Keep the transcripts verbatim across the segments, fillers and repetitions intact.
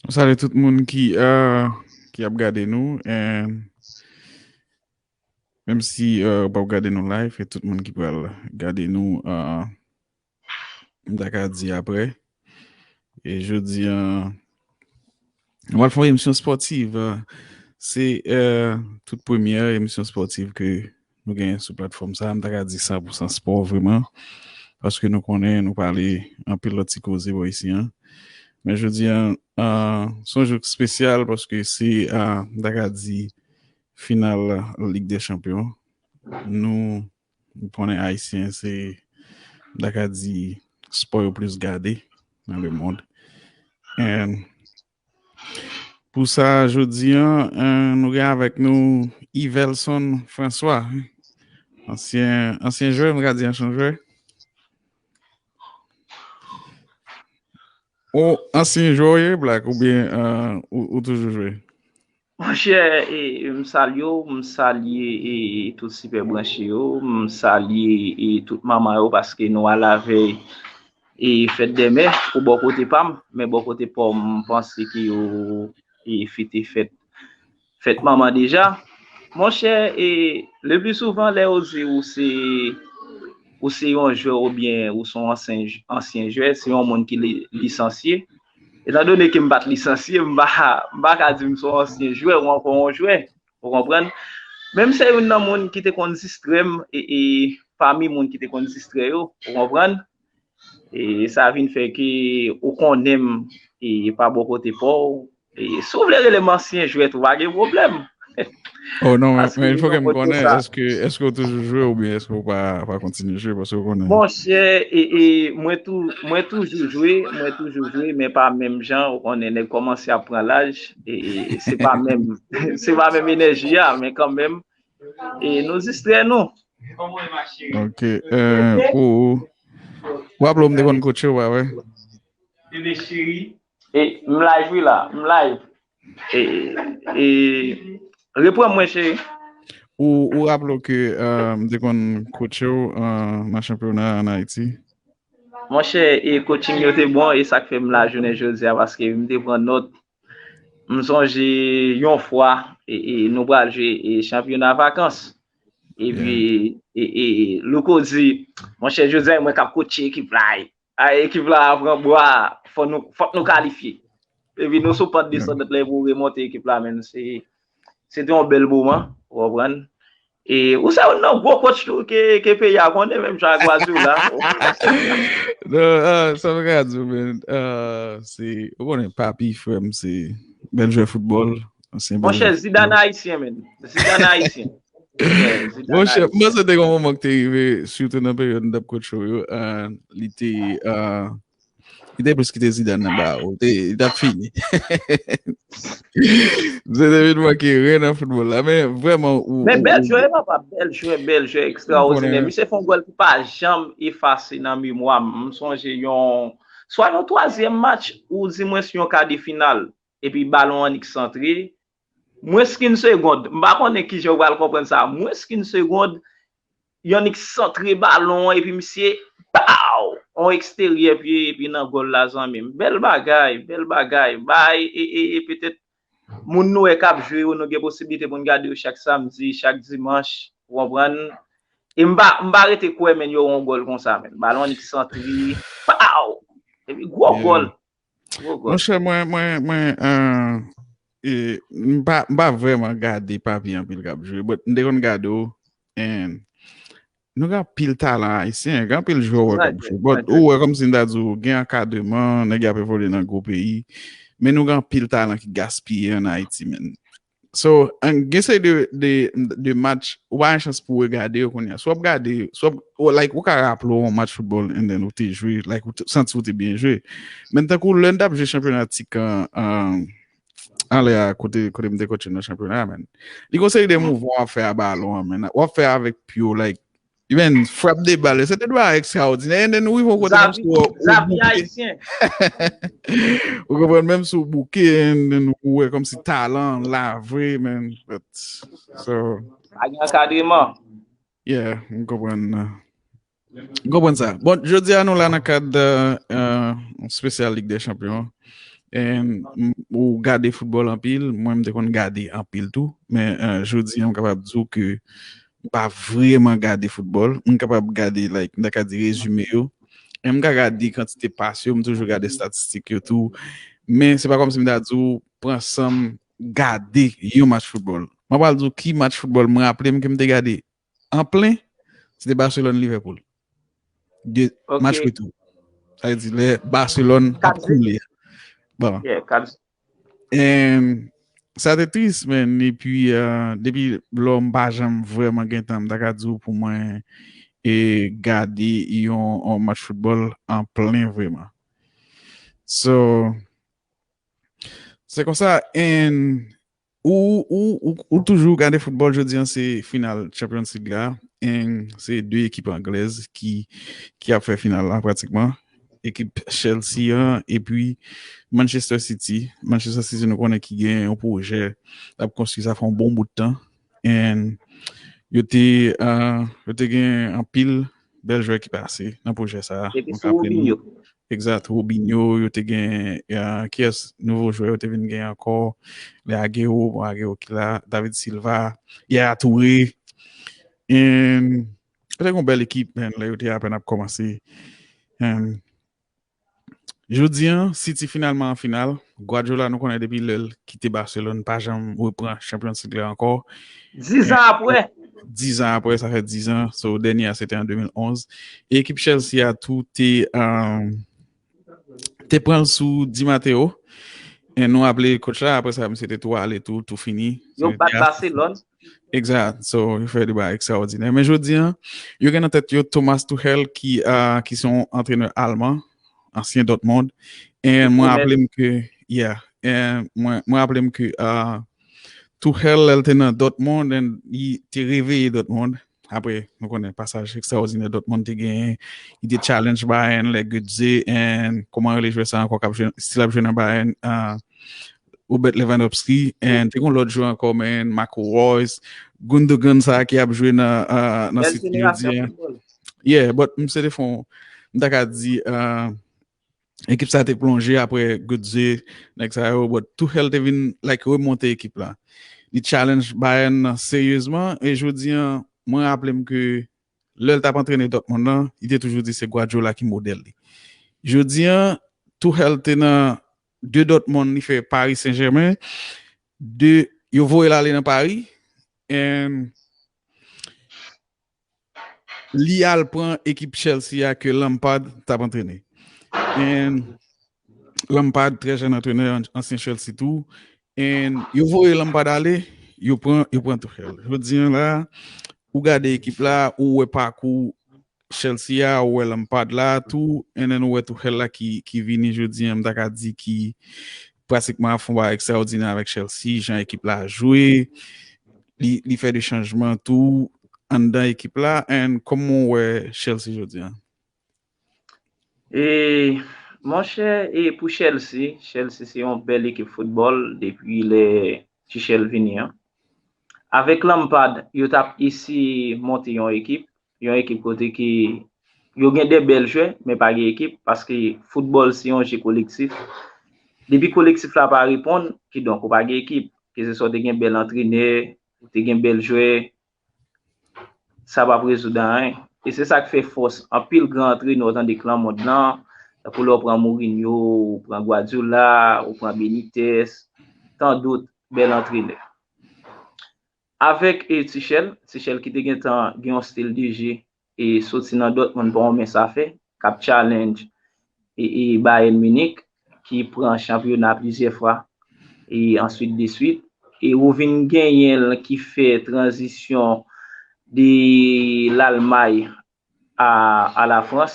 Mwen salye tout moun ki, euh, ki ap gade nou. And menm si, euh, ou p ap gade nou live, e tout moun ki pral gade nou, euh, m ta ka di apre. E jodi a, nou pral fè yon emisyon spòtiv. Euh, se, euh, tout premyè emisyon spòtiv ke nou genyen sou platfòm sa. M ta ka di san pou san spò vreman. Paske nou konnen, nou pale anpil lòt ti koze bò isi an. Men jodi a, euh, se yon jou espesyal paske se, euh, m ta ka di final Lig dè Chanpyon. Nou, nou konnen Ayisyen se, m ta ka di, spò yo plis gade nan lemonn. And pou sa, jodi a, euh, nou gen avèk nou Yvelson François, ansyen, ansyen jwè, m ka di ansyen jwè. Ou ansyen jwè w ye, Black, oubyen, euh, ou, ou toujou jwe? Monchè, e, e, m salye w, m salye, e, tout Sipè Branche yo, m salye, e, tout manman yo, paske nou alavèy, e, fèt dè mè pou bò kote pa m, men bò kote pa w, m panse ke yo, e, fete fèt, fèt manman deja. Monchè, e, le pli souvan, lè yo di ou se, ou se yon jwè oubyen ou se yon ansyen, ansyen jwè, se yon moun ki li-, lisansye. Etandone ke m pa t lisansye, m pa, m pa ka di m se yon ansyen jwè ou ankò yon jwè. Ou konprann? Men m se youn nan moun ki te konn distrè m, e, e pami moun ki te konn distrè yo, ou konprann? E sa vin fè ke ou konnen m, e pa bò kote pa w. E si w vle rele m ansyen jwèt, ou pa gen pwoblèm. Oh non, men, paske men il faut ke m konnen, èske, èske w toujou jwe oubyen èske w pa, pa kontinye jwe, paske w konnen. Monchè, e, e, mwen tou, mwen toujou jwe, mwen toujou jwe, men pa menm jan, ou konnen, nèg kòmanse ap pran laj, e, e se pa menm, se pa menm enèji a, men kanmenm, e nou distrè nou. Ok, euh, ou, ou raple w m te konn coache w, pa vre? E, m live wi la, m live. E, e, reprann mwen, cheri. Ou, ou raple w ke, euh, m te konn coache w, euh, nan chanpyona an Ayiti? Monchè, e coaching yo te bon, e sa k fè m la jounen jodi a, paske m te pran nòt. M sonje yon fwa, e, e, nou pral jwe, e, chanpyona vakans. Epi, e, e, Louko di, monchè, jodi a, mwen k ap coache ekip la. A, ekip la ap pran bwa, fò nou, fòk nou kalifye. Epi nou sou pant desandant la pou remonte ekip la, men se, se te yon bèl moman, ou konprann? E ou se youn nan gwo coach tou ke, ke peyi a konnen, menm jan ak Guardiola. Non, ah, sa m ka di w, men, ah, se, ou konnen, papi, frè m, se bèl jwè foutbòl, ansyen bèl jwè foutbòl. Monchè, Zidane ayisyen, men. Zidane ayisyen. Yeah, Zidane ayisyen. Monchè, m panse te gen yon moman ki te rive, sitou nan peryòd n t ap coache w yo, ah, li te, ah, li te plis kite Zidane nan ba ou. Te, li t ap fini. Msye te vin manke ren nan foutbòl la, men vrèman, ou, men ou, bèl ou jwè, papa, bèl jwè, bèl jwè, ekstraòdinè. Konnen. Misye fè yon gòl ki pa janm efase nan memwa m. M sonje yon, swa yon twazyèm match, oudimwens yon ka de final, epi balon annik santre. Mwens ki yon segond, m pa konnen kijan w pral konprann sa. Mwens ki yon segond, y annik santre balon an, epi misye, paw! On eksteryè pye, epi nan gòl la, zanmi m. Bèl bagay, bèl bagay. Bay, e, e, e petèt, moun nou wè k ap jwe yo, nou gen posiblite pou n gade yo chak samdi, chak dimanch, ou konprann? E m pa, m pa rete kwè, men, yo wè yon gòl konsa, men. Balon annik santre, paw! Epi gwo gòl. Gwo gòl. Monchè, mwen, mwen, mwen, euh, e, m pa, m pa vrèman gade papi anpil k ap jwe, but m te konn gade w, and nou gen anpil talan ayisyen, gen anpil jwè w wè k ap jwe, but ou wè kòmsi m ta di w, gen ankadreman, nèg y ap evolye nan gwo peyi, men nou gen anpil talan ki gaspiye ann Ayiti, men. So, an, gen seri de, de, de match, ou pa gen chans pou w regade yo kounye a. Si w ap gade, si w ap, ou, like, ou ka raple w yon match football and then ou te jwe, like, ou te, santi ou te byen jwe. Men tankou lè n t ap jwe chanpyona Tikan, um, anlè a, kote, kote m te coache nan chanpyona a, man. Li gon seri de mouvman w ap fè a balon an, man. W ap fè avèk pye w, like, Li menm frap de bal, se te dwa ekstraòdinè, and then ou rive yon kote menm si w, ou bouke. Ou konprann, menm si w bouke, and then ou wè kòmsi talan la vre, man. But, so, pa gen ankadreman. Yeah, m konprann. M konprann sa. Bon, jodi a nou la nan kad, euh, yon spesyal Lig dè Chanpyon. And, m- ou gade foutbòl anpil, mwen m te konn gade anpil tou, men eh, jodi a m kapab di w ke m pa vrèman gade foutbòl. M kapab gade, like, m ta ka di rezime yo. E m ka gade kantite pas yo, m toujou gade estatistik yo tou. Men se pa kòmsi m ta di w pran san m gade yon match foutbòl. Mwen pral di w ki match foutbòl mwen raple m ke m te gade an plen, se te Barcelone Liverpool. De match retou. Sa vle di lè Barcelone ap koule. Bon. And sa te tris, men epi uh, depi lò m pa janm vrèman gen tan, m ta ka di w pou mwen e gade yon, yon match foutbòl an plen vrèman. So, se konsa, and ou, ou, ou, ou toujou gade foutbòl, jodi an se final Champions League la, and se de ekip anglèz ki, ki ap fè final la pratikman. Ekip Chelsea an epi Manchester City. Manchester City nou konnen ki gen yon pwojè l ap konstwi sa fè yon bon bout tan. And yo te, uh, yo te gen anpil bèl jwè ki pase nan pwojè sa a. Mwen ka raple nou. Exact, Robinho, yo te gen, uh, kiyès nouvo jwè yo te vin gen ankò? Le Aguero, bon, Aguero ki la, David Silva, Yaya Touré. And yo te gen yon bèl ekip, man, lè yo te apèn ap kòmanse. And jodi an, City finalman an final. Guardiola, nou konnen depi lè l kite Barcelone, pa janm repran Champions League la ankò. Dizan apre. Dizan apre, sa fè dizan. So, dènye a, se te an de mil onz. E ekip Chelsea a tou te, um, te pran l sou Di Matteo. E nou raple coach la, apre sa, misye te tou ale tou, tou fini. Yo bat Barcelone. Exact. So, yo fè de bagay ekstraòdinè. Men jodi an, yo gen nan tèt yo Thomas Tuchel ki, uh, ki se yon antrenè alman, ansyen Dortmund. E mwen raple m ke, yeah. E mwen, mwen raple m ke uh, Tuchel, lè l te nan Dortmund, and li te reveye Dortmund. Apre, nou konnen pasaj ekstraòdinè Dortmund te genyen. Li te challenge Bayern, lè Götze, and kòman rele jwè sa ankò k ap jwe, still ap jwe nan Bayern, uh, Robert Lewandowski, and te gen lòt jwè ankò, man, Marco Reus, Gundogan sa ki ap jwe nan, uh, nan City jodi an. Yeah, but m se te fon, m ta ka di, uh, ekip sa te plonje apre Götze, nèg sa yo, but Tuchel te vin, like, remonte ekip la. Li challenge Bayern nan seryezman, e jodi an, mwen raple m ke lè l t ap antrene Dortmund nan, li te toujou di se Guardiola ki modèl li. Jodi an, Tuchel te nan de Dortmund, li fè Paris Saint-Germain, de, yo voye l ale nan Paris, and li al pran ekip Chelsea a ke Lampard t ap antrene. And Lampard, trè jèn antrenè, an- ansyen Chelsea tou. And yo voye Lampard ale, yo pran, yo pran Tuchel. Jodi an la, ou gade ekip la, ou wè pakou Chelsea a, ou wè Lampard la tou, and then ou wè Tuchel la ki, ki vini jodi an, m ta ka di ki pratikman ap fè yon bagay ekstraòdinè avèk Chelsea, jan ekip la jwe, li, li fè de chanjman tou anndan ekip la, and kòman w wè Chelsea jodi an? E, monchè, e pou Chelsea, Chelsea se yon bèl ekip foutbòl depi lè Tuchel vini an. Avèk Lampard, yo t ap eseye monte yon ekip, yon ekip kote ke yo gen de bèl jwè, men pa gen ekip, paske foutbòl se yon je kolektif. Depi kolektif la pa reponn, kidonk ou pa gen ekip. Keseswa w te gen bèl antrenè, ou te gen bèl jwè, sa p ap rezoud anyen. E se sa k fè fòs anpil gran antrenè w tande k lan mond lan, tankou lè w pran Mourinho, ou pran Guardiola, ou pran Benitez, tan dòt bèl antrenè. Avèk e Tuchel, Tuchel ki te gentan gen yon stil de je e soti nan Dortmund pa yon mens a fè, k ap challenge e, e Bayern Munich, ki pran chanpyona plizyè fwa, e answit de swit. E ou vin genyen l ki fè tranzisyon de Lalmay a, a Lafrans.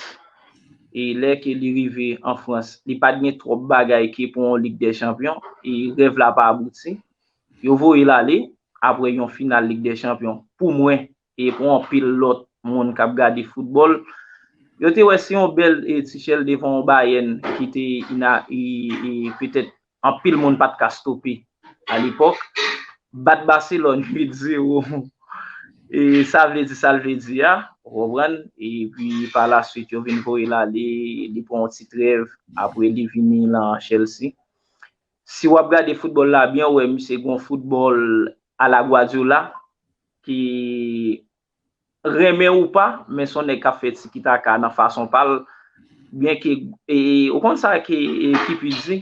E lè ke li rive an Frans, li pa t gen twòp bagay ke pou yon Lig dè Chanpyon. E rèv la pa abouti. Yo voye l ale apre yon final Lig dè Chanpyon. Pou mwen, e pou anpil lòt moun k ap gade foutbòl, yo te wè se yon bèl e, Tuchel devan yon Bayern ki te ina, e, e, petèt anpil moun pa t ka stope alepòk. Bat Barcelone uit zewo. E sa vle di sa l vle di a, ou konprann? Epi pa la swit, yo vin voye l ale, li pran yon ti trèv, apre li vini nan Chelsea. si w ap gade foutbòl la byen, ou wè misye gon foutbòl ala Guardiola, ki renmen ou pa, men se yon nèg k ap fè tiki taka nan fason pa l, byen ke, e, ou konn sa ke, e, ki pi di,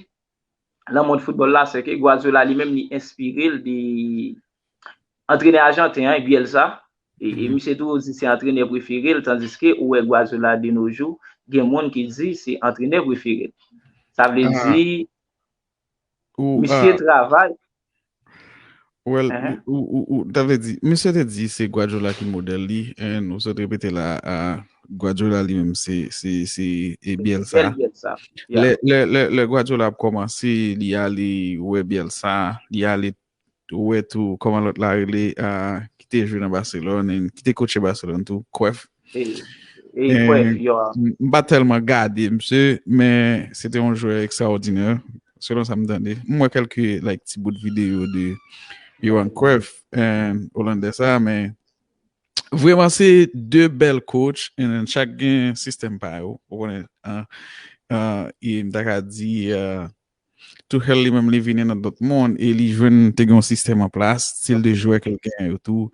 nan mond foutbòl la, se ke Guardiola li menm li enspire l de antrenè ajanten an, Bielsa. E, e misye toujou di se antrenè prefere l, tandiske ou wè Guardiola de nos jours, gen moun ki di se antrenè prefere l. Sa vle di, misye travay. Well, ou, ou, ou, ta vle di, misye te di se Guardiola ki modèl li, and ou sot repete la, a, Guardiola li menm se, se, se e Bielsa. Lè, lè, lè, lè Guardiola ap kòmanse, li ale wè Bielsa, li ale wè tou, kòman lòt la rele, a, ki te jwe nan Barcelone, and ki te kotche Barcelone tou, Cruyff. E, e Cruyff, yo. M pa tèlman gade misye, men se te yon jwè ekstraòdinè, selon sa m tande. M wè kèlke, like, ti bout videyo de Johan Cruyff, and Olandè sa, men vrèman se de bèl coach, and chak gen sistèm pa yo, ou konnen, an, an, e m ta ka di, a, Tuchel li menm li vini nan Dortmund e li jwenn te gen yon sistèm an plas, stil de jwè ke l genyen yo tou,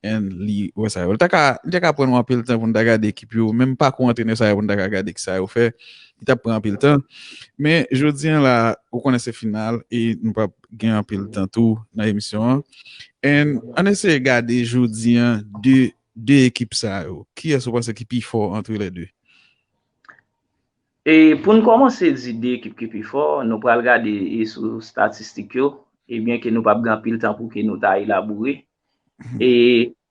and li wè sa yo. Li ta ka, li ta ka pran nou anpil tan pou n ta gade ekip yo, menm pakou antrenè sa yo pou n ta ka gade ki sa yo fè, li t ap pran anpil tan. Men jodi an la, ou konnen se final e nou p ap gen anpil tan tou nan emisyon an. And ann eseye gade jodi an de, de ekip sa yo. Kiyès ou panse ki pi fò antre lè de? E pou n kòmanse di de ekip ki pi fò, nou pral gade e sou statistik yo, e byen ke nou p ap gen anpil tan pou ke nou ta elaboure. E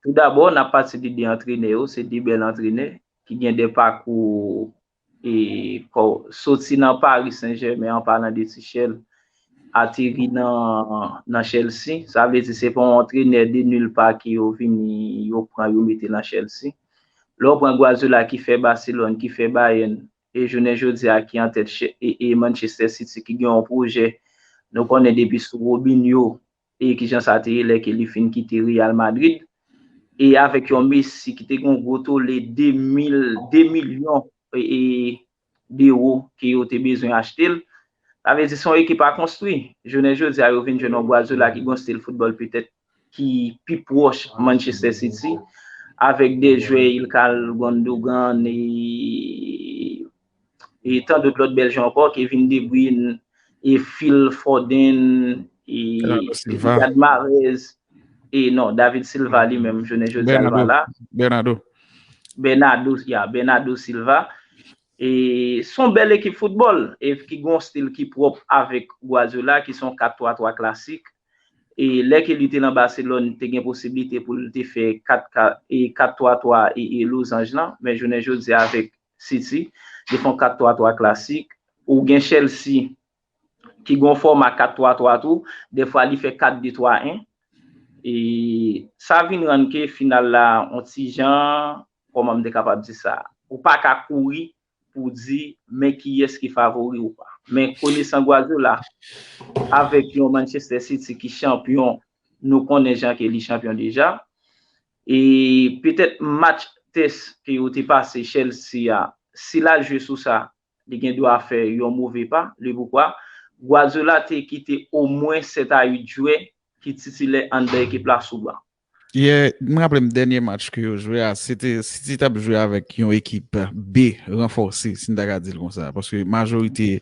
tou dabò, n ap pati de de antrenè yo, se de bèl antrenè ki gen de pakou e kò, soti nan Paris Saint-Germain an palan de Tuchel, ateri nan, nan Chelsea. Sa vle di se pa yon antrenè de nil pa ke yo vini, yo pran, yo mete nan Chelsea. Lè w pran Guardiola ki fè Barcelone, ki fè Bayern, e jounen jodi a ki antèt e, e Manchester City ki gen yon pwojè, nou konnen depi sou Robinho, e kijan sa te ye lè ke li fin kite Real Madrid, e avèk yon Messi ki te gen yon gwo tole de mil, de milyon e, e, dewo ke yo te bezwen achte l. Sa vle di se yon ekip a konstwi. Jounen jodi a, yo vin jwenn yon Guardiola ki gen yon stil foutbòl petèt ki pi pwòch Manchester City, avèk de jwè Ilkay Gundogan e, e tan dòt lòt bèl jwè ankò, Kevin De Bruyne, e Phil Foden, e Riyad Mahrez, e non, David Silva li menm, jounen jodi a li pa la. Bernardo. Bernardo, ya, Bernardo Silva. E se yon bèl ekip foutbòl, e ki gen yon stil ki pwòp avèk Guardiola, ki se yon kat twa twa klasik. E lè ke li te nan Barcelone, te gen posiblite pou l te fè kat kat, e kat twa twa e, e lozanj lan, men jounen jodi a avèk City, li fè yon kat twa twa klasik. Ou gen Chelsea, ki gen yon fòma kat twa twa tou, defwa li fè kat de twa en. E sa vin rann ke final la, yon ti jan, kòman m te kapab di sa? Ou pa ka kouri pou di men kiyès ki favori ou pa. Men konesan Guardiola, avèk yon Manchester City ki chanpyon, nou konnen jan ke li chanpyon deja. E petèt match tès ke yo te pase Chelsea a, si l al jwe sou sa, li gen dwa fè yon move pa. Le poukwa? Guardiola te kite omwen sèt a uit jwè ki titilè anndan ekip la sou ban. Yeah, m raple m dènye match ke yo jwe a, se te City t ap jwe avèk yon ekip B ranfòse, si n ta ka di l konsa, paske majorite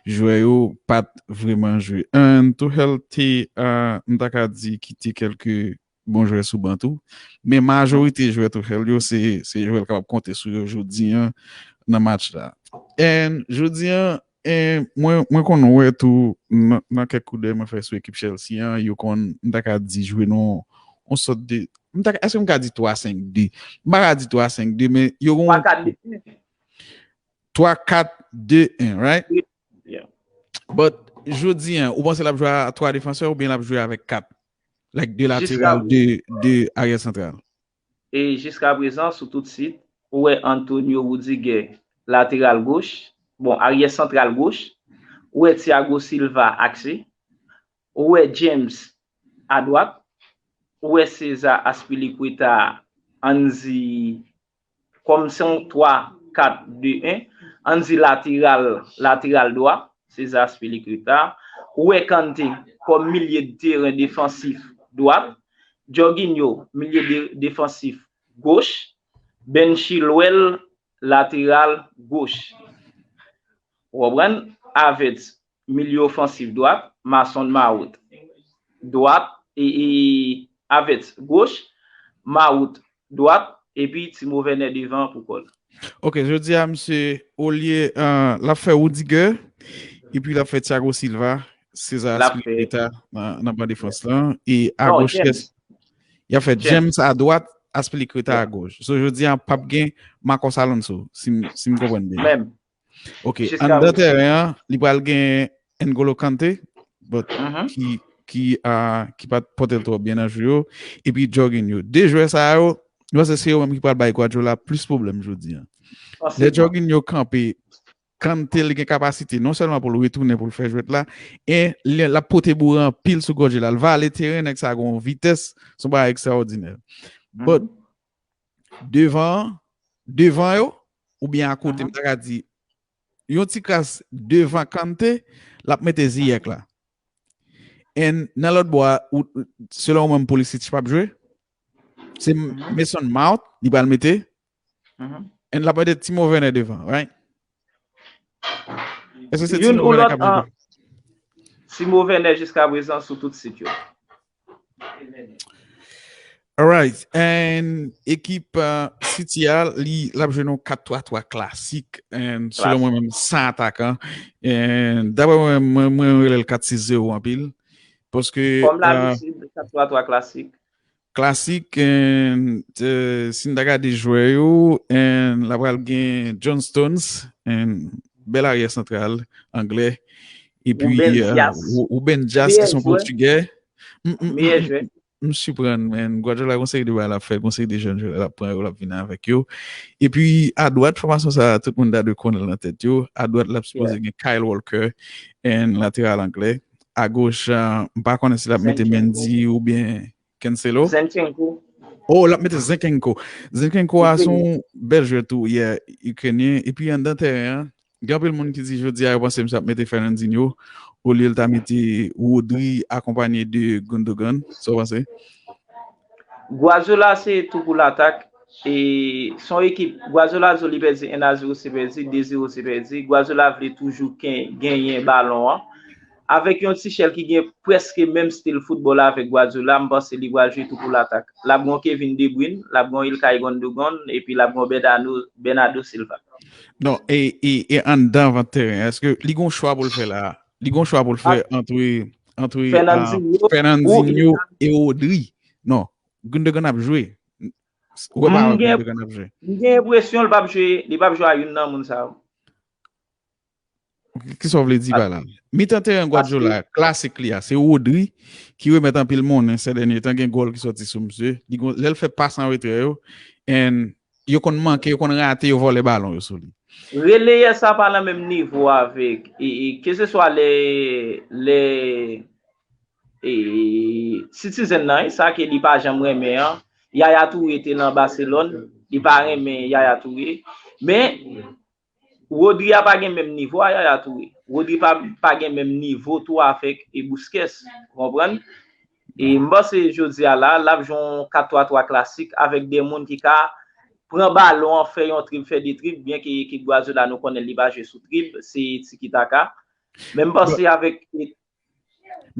jwè yo pa t vrèman jwe. And Tuchel te, uh, m ta ka di, kite kèlke bon jwè sou ban tou, men majorite jwè Tuchel yo, se, se jwè l kapab konte sou yo jodi an nan match la. And jodi an, E mwen, mwen konn wè tou nan, nan kèk koudèy mwen fè sou ekip Chelsea an, yo konn, m ta ka di, jwe nan yon sòt de, m ta, èske m ka di twa senk de? M pa ka di twa senk de, men yo gon twa kat de en, right? But jodi an, ou panse l ap jwe a twa defansè oubyen l ap jwe avèk kat? Like de lateral, de, de aryè santral. E jiskaprezan, sou tout sit, ou wè Antonio Rudiger lateral goch, bon, aryè santral goch, ou wè Thiago Silva akse, ou wè James adwat, ou wè Cesar Azpilicueta, ann di, kòm se yon twa kat de en, ann di lateral, lateral dwa, Cesar Azpilicueta, Ou wè Kante kòm milye de teren defansif dwat, Jorginho milye de, defansif goch, Ben Chilwell lateral goch. Ou konprann? Havertz milye ofansif dwat, Mason Mount dwat, e, e Havertz goch, Mount dwat, epi Timo Werner devan pou kò l. Ok, jodi a, misye, olye, uh, l ap fè Rudiger, epi l ap fè Thiago Silva, Cesar Azpilicueta nan, nan ban defans lan, e a goch, y ap fè James a dwat, Azpilicueta a goch. So, jodi a, p ap gen Marcos Alonso, si m, si m konprann byen. Menm. Ok, anndan teren an, li pral gen N'Golo Kante, but ki, ki, uh, ki pa t pote l twò byen nan jou yo, epi Jorginho. De jwè sa yo, mwen panse se yo menm ki pral bay Guardiola plis pwoblèm jodi a. Lè Jorginho kanpe, Kante li gen kapasite non sèlman pou l retounen pou l fè jwèt la, e l ap pote boure anpil sou Guardiola. L vale teren, nèg sa gen yon vitès, se yon bagay ekstraòdinè. But, devan, devan yo, oubyen akote, m ta ka di, yon ti kras devan Kante, l ap mete Ziyech la. And nan lòt bò a, selon ou menm, Pulisic p ap jwe. Se Mason Mount, li pral mete. And l ap mete Timo Werner devan, right? Èske se Timo Werner k ap jwe? Timo Werner jiska prezan sou tout sit yo. Alright, and ekip uh, City a, li l ap jwe nan kat twa twa klasik, and selon mwen menm, san atakan. And daprè mwen, mwen, mwen rele l kat sis zewo anpil. Paske kòm labitid, kat twa twa klasik. Klasik, and uh, si n ta gade jwè yo, and l ap pral gen John Stones, and bèl aryè santral anglè. Epi Ruben Dias, ki se yon pòtigè. Meyè jwè. M siprann, man. Guardiola gon seri de bagay l ap fè, gon seri de jèn jwè l ap pran yo, l ap vin avèk yo. Epi, adwat, fòmasyon sa a, tout moun ta dwe konnen l nan tèt yo. Adwat, l ap sipoze gen Kyle Walker, and lateral anglè. Agoch, uh, m pa konnen si l ap mete Mendy oubyen Cancelo. Zinchenko. Oh, l ap mete Zinchenko. Zinchenko a se yon bèl jwè tou, yeah, Ikrenyen. Epi, anndan teren an, gen anpil moun ki di jodi a yo panse misye ap mete Fernandinho olye l ta mete Rodri akonpanye de Gundogan. Sa w panse? Guardiola se tou pou latak. E se yon ekip, Guardiola di w li pèdi en a zewo se pèdi, de zewo se pèdi. Guardiola vle toujou genyen balon an. Avèk yon Tuchel ki gen prèske menm stil foutbòl avèk Guardiola, m panse li pral jwe tou pou latak. L ap gen yon Kevin De Bruyne, l ap gen yon Ilkay Gundogan, epi l ap gen yon Bernardo Silva. Non, e, e, e anndan vant teren, èske li gen yon chwa pou l fè la? Li gen yon chwa pou l fè antre, antre Fernandinho e Rodri. Non, Gundogan ap jwe. Ou wè pa Gundogan ap jwe. M gen enpresyon li p ap jwe, li p ap jwe a youn nan moun sa yo. Kisa w vle di pa la? Mitan teren Guardiola, klasik li a, se Rodri ki remèt anpil monnen sè dènye tan, gen gòl ki sòti sou misye. Lè l fè pas an retrè yo, and yo konn manke, yo konn rate, yo vòlè balon yo sou li. Releyè sa pa nan menm nivo avèk, e, e, keseswa lè, lè e, Citizen nan, sa ke li pa janm renmen an. Yaya Touré te nan Barcelone, li pa renmen Yaya Touré. Men, Rodri a pa gen menm nivo a Yaya Touré. Rodri pa, pa gen menm nivo tou avèk e Busquets, ou konprann? E m panse jodi a la, l ap jwe yon kat twa twa klasik avèk de moun ki ka pran balon an, fè yon trib, fè de trib, byen ke ekip Guardiola nou konnen li pa jwe sou trib, se tiki taka. Men m panse avèk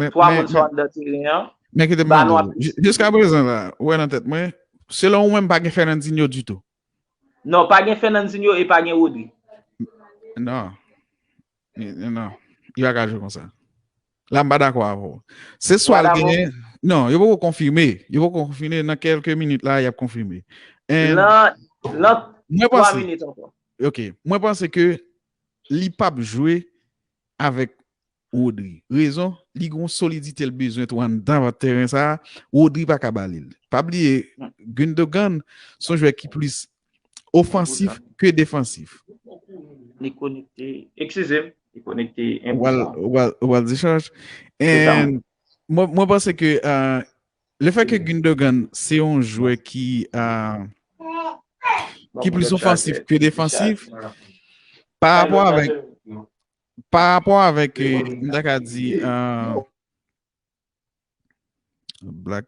twa moun sou anndan teren an. Men kite m mande w, jiska prezan la, ou wè nan tèt mwen, selon ou menm pa gen Fernandinho ditou? Non, pa gen Fernandinho e pa gen Rodri. Non. Non. Li pa ka jwe konsa. La m pa dakò avè w. Se swa l genyen. Non, yo poko konfime. Yo poko konfime. Nan kèlke minit la, y ap konfime. Nan, nan twa minit ankò. Ok. Mwen panse ke li p ap jwe avèk Rodri. Rezon, li gen yon solidite l bezwen tou anndan teren sa a. Rodri pa ka ba li l. Pa bliye, Gundogan se yon jwè ki plis ofansif ke defansif. Li konekte, eskize m, li konekte enpòtan. Ou pral discharge. And mwen, mwen panse ke uh, le fè ke Gundogan se yon jwè ki uh, ki plis ofansif ke defansif pa rapò avèk pa rapò avèk, euh, m ta ka di, euh, Black